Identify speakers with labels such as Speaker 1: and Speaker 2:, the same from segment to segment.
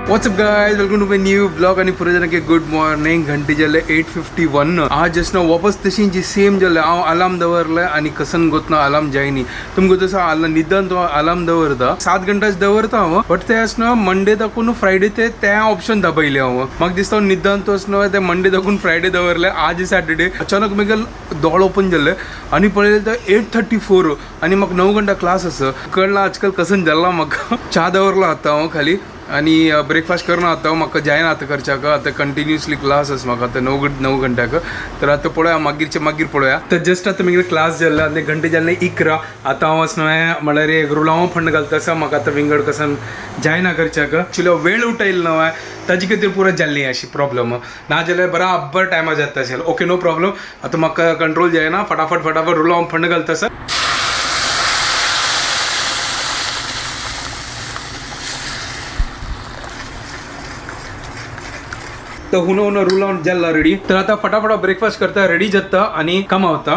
Speaker 1: What's up guys, welcome to my new blog. आणि पुरे जणांके good morning. घंटे जाले 8:51. आज जस्ट वापस तशींची सेम जाले. हांव अलार्म दवरले आणि कसन गोतना अलार्म जायनी. तुमकां जसो निदान तो अलार्म दवरता 7 घंटाच दवरता हांव, बट ते आसना मंडे दाखून फ्रायडे ते ते ऑप्शन दाबयले हांव. म्हाका दिसता निदान तो आसना ते मंडे दाखून फ्रायडे दवरले. आज सॅटर्डे अचानक मागीर दोळ ओपन जाले आणि पळयलें तर 8:34 आणि म्हाका 9 घंटा क्लास आसा. कळला आजकाल कसन जाला. म्हाका च्या दवरलो आतां हांव खाली आणि ब्रेकफास्ट करून आता म्हाका जायना आतां करच्याक. आतां कंटिन्युअसली क्लास आसा म्हाका आतां 9 घंट्याक. तर आतां पळोवया मागीरचे मागीर पळोवया. तर जस्ट आतां मागीर क्लास जाल्लो आनी घंटे जाल्ले 11. आतां हांव आसा न्हय म्हणल्यार एक रुलांव फंड घालता आसा. म्हाका आतां विंगड कसन जायना करच्याक. एक्चुअली वेळ उठयलो न्हय ताजे खातीर पुरो जाल्ली अशी प्रॉब्लम, ना जाल्यार बराबर टायमार जाता आशिल्लें. Okay, no problem. आतां म्हाका कंट्रोल जायना, फटाफट फटाफट रुलांव फंड घालता आसा. तर हुनो हुनो रूल आउट जाल्ला रेडी. तर आता फटाफट ब्रेकफास्ट करता, रेडी जाता आणि कमावता.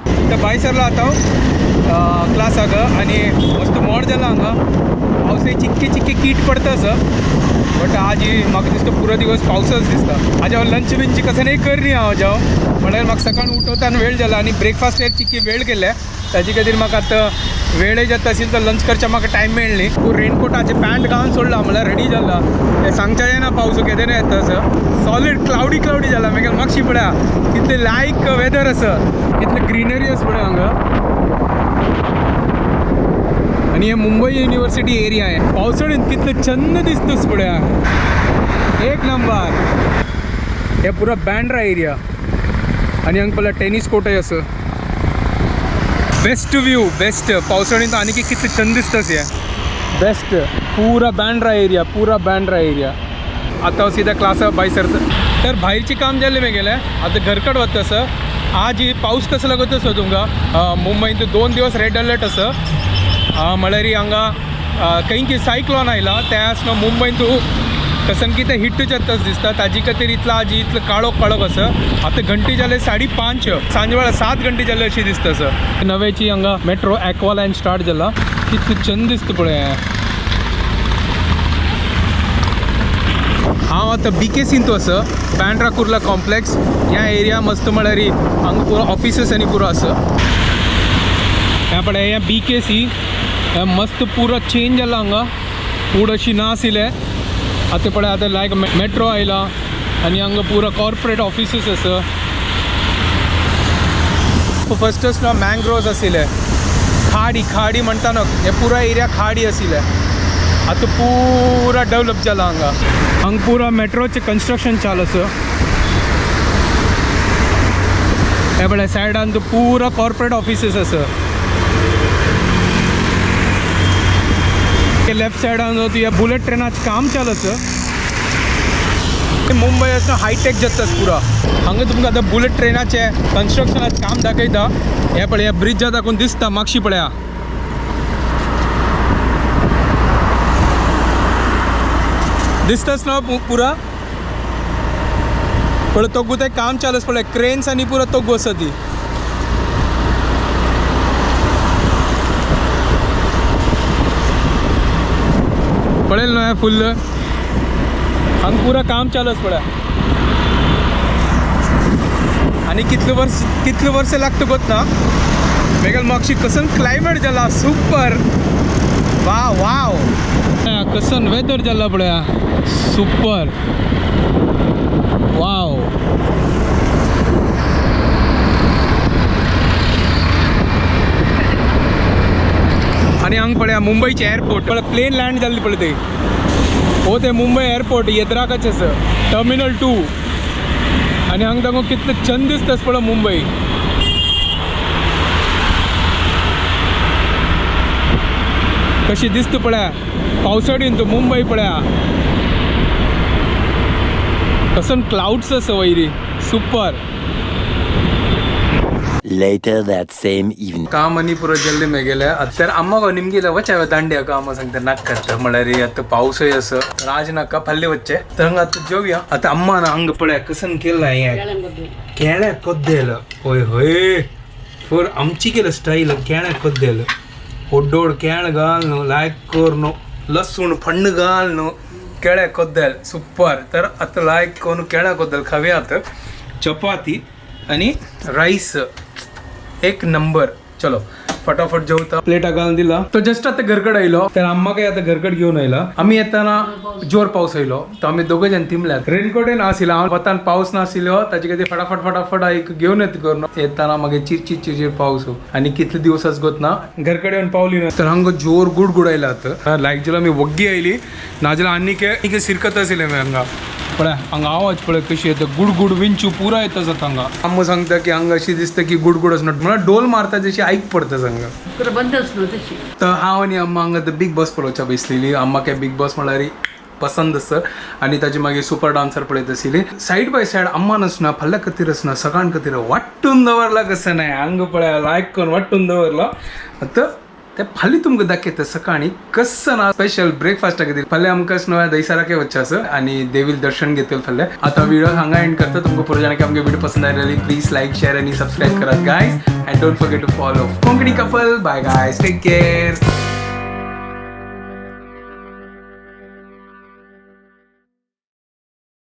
Speaker 1: तर भायर सरला आता क्लासाक आणि मस्त मोड जाला हांगा. पावसाचे चिक्के चिक्के कीट पडता आसा, बट आज म्हाका दिसता पुरो दिवस पावसच दिसता. आज हांव लंच बिंच कसं नाही कर न्ही. हांव जावं म्हणल्यार म्हाका सकाळ उठवता आनी वेळ जाला आनी ब्रेकफास्ट चिक्की वेळ केले ताजे खातीर म्हाका आतां वेळ जाता आशिल्लो तर लंच करच्या म्हाका टायम मेळ्ळी न्ही. रेनकोटाचे पॅन्ट घालून सोडला म्हणल्यार रेडी जाला. हें सांगच्या जायना पावस केदें येता असं. सॉलीड क्लावडी क्लावडी जाला. मागीर मागशी पळया कितले लायक वेदर आसा, कितले ग्रिनरी आसा पळय हांगा. आणि हे मुंबई युनिव्हर्सिटी एरिया आहे. पावसाळ्यात कितले चंद दिसतोच पळया, एक नंबर. हे पुरा बँड्रा एरिया आणि हांगा पळय टेनिस कोर्टय आसा. Best view, best. पावसाळ्यात आणि कितले चंद दिसतस हे बेस्ट. पुरा बँड्रा एरिया, पुरा बँड्रा एरिया. आता सीधा क्लासा भायर सरता तर भायरचें काम जालें मेगेलें. आतां घरकड वता आसा. आज पावस कसो लागत आसा तुमकां मुंबयंत 2 दिवस रेड अलर्ट आसा. म्हळ्यार हांगा खंय की सायक्लॉन आयला ते आसना मुंबयंत कसन की ते हिट जाता दिसता. ताजे खातीर इतलो आज इतलो काळोख काळोख आसा. आतां घंटे जाले 5:30, सांजवेळा 7 घंटे जाले अशी दिसता आसा. नवेची हांगा मेट्रो एक्वा लायन स्टार्ट जाला. कितलें चंद दिसता पळय. हांव आतां BKC तूं आसा, बँड्रा कुर्ला कॉम्प्लेक्स ह्या एरिया मस्त. म्हळ्यार हांगा पुरो ऑफिसीस आनी पुरो आसा. ह्या पळय हें BKC मस्त पुरो चेंज जाला हांगा. कूड अशी ना आशिल्लें. आतां पळय आतां लायक मेट्रो आयला आनी हांगा पुरो कॉर्पोरेट ऑफिसीस आसा. फर्स्टच ना मँग्रोव्स आशिल्ले, खाडी खाडी म्हणटा न्हू, हे पुरो एरिया खाडी आशिल्ले. आतां पुरा डेवलप जाला हांगा. हांगा पुरा मेट्रोचें कन्स्ट्रक्शन चालू आसा. हे पळय सायडान पुरा कॉर्पोरेट ऑफिसीस आसा. लेफ्ट सायडान ह्या बुलेट ट्रेनाचें काम चालू आसा. मुंबय आसा हायटेक जाता पुरा. हांगा तुमकां आतां बुलेट ट्रेनाचें कन्स्ट्रक्शनाचें काम दाखयता. हे पळय ह्या ब्रिजा दाखोवन दिसता मागशी पळया. दिसताच ना पुरा पळय तोगू तें काम चालू आसा. पळय क्रेन्स आनी पुरो तोगू आसा ती. पळयल न्हय फुल्ल हांगा पुरा काम चालू आसा पळय. आनी कितले वर्स लागता कोत ना. मागीर मागशी कसन क्लायमेट जाला सुपर. वाव वाव कसन वेदर जाला पळया सुपर वाव. आनी हांगा पळया मुंबयचे एअरपोर्ट पळय, प्लेन लँड जाल्ली पळय ते. हो ते मुंबय एअरपोर्ट येद्राकाचे आसा, टर्मिनल 2. आनी हांगा तांकां कितले चंद दिसता पळय मुंबय. कशी दिसता पळया पावसाळीन तो मुंबय पळया. कसन क्लाउड्स आसा वयरी super.
Speaker 2: Later that same evening.
Speaker 1: काम आनी पुरो जल्दी मेगेले. तर अम्मा निमगेले वचे दांड्या काम सांगता नाक करता. म्हळ्यार आतां पावसय आसा तर आज नाका फाल्यां वचचे. तर हांगा आतां जेवया. आतां अम्मान हांगा पळय कसन केला हें केळ्या कद्देल. होय होय फॉर आमची केलं स्टाईल केळ्या कोद्देल ಒಡ್ಡೋಡ್ ಕೇಳ ಗಾಲ್ನು ಲಾಯ್ಕ್ ಕೋರ್ನು लसूण फण्ण घालनु केळ्या कोद्देल सुपर. तर आता लायक कोण केळ्या कोद्देल खाव्यात. चपाती आणि राईस एक नंबर. चलो फटाफट जेवता, प्लेटा घालून दिला. तो जस्ट आता घरकड आयलो तर अम्मा काय आता घरकड घेऊन आयला. आम्ही येताना जोर पाऊस आयलो तर आम्ही दोघं जण तिमल्यात. रेनकोटय नाशिल्लो, हांव वतान पाऊस नाशिल्लो ताजे खातीर फटाफट फटाफट आईक घेऊन येत करून येताना मागीर चिरचिर चिरचिर पाऊस आणि कितले दिवस गोत ना घरकडे येऊन पावली ना तर हांगा जोर गुड गुड आयला. आता लायक जाल्यार आमी वग्गी आयली नाजाल्यार आनी सिरकत आशिल्लें हांगा. पळय हांगा आवाज पळय कशी येता, गुड गुड विंचू पुरा येता जाता हांगा. आम्हा सांगता की हांगा अशी दिसता की गुड गुड असणार म्हणल्यार डोल मारता जशी आईक पडता हांगा.
Speaker 3: बंदच न्हू तशी.
Speaker 1: तर हांव आनी अम्मा हांगा the big boss पळोवच्या बसलेली. अम्मा काय बिग बॉस म्हळ्यार पसंद आसा आनी ताजे मागीर सुपर डान्सर पळयत आशिल्ली. सायड बाय सायड अम्मान आसना फाल्यां खातीर आसना सकाळ खातीर वाट्टून दवरला कसं नाही हांगा पळय लायक करून वाट्टून दवरला. आतां ते फाल्यां तुमकां दाखयता सकाळी कसं ना स्पेशल ब्रेकफास्टा खातीर. फाल्यां आमकां न्हय दहीसराके वचचें आसा आनी देवील दर्शन घेतले फाल्यां. आतां व्हिडिओ हांगा एंड करता. तुमकां पुरो जाणां की आमगे व्हिडिओ पसंद आयलेली प्लीज लायक शेअर आनी सबस्क्रायब करात guys and don't forget to follow Konkani couple. Bye guys, take care.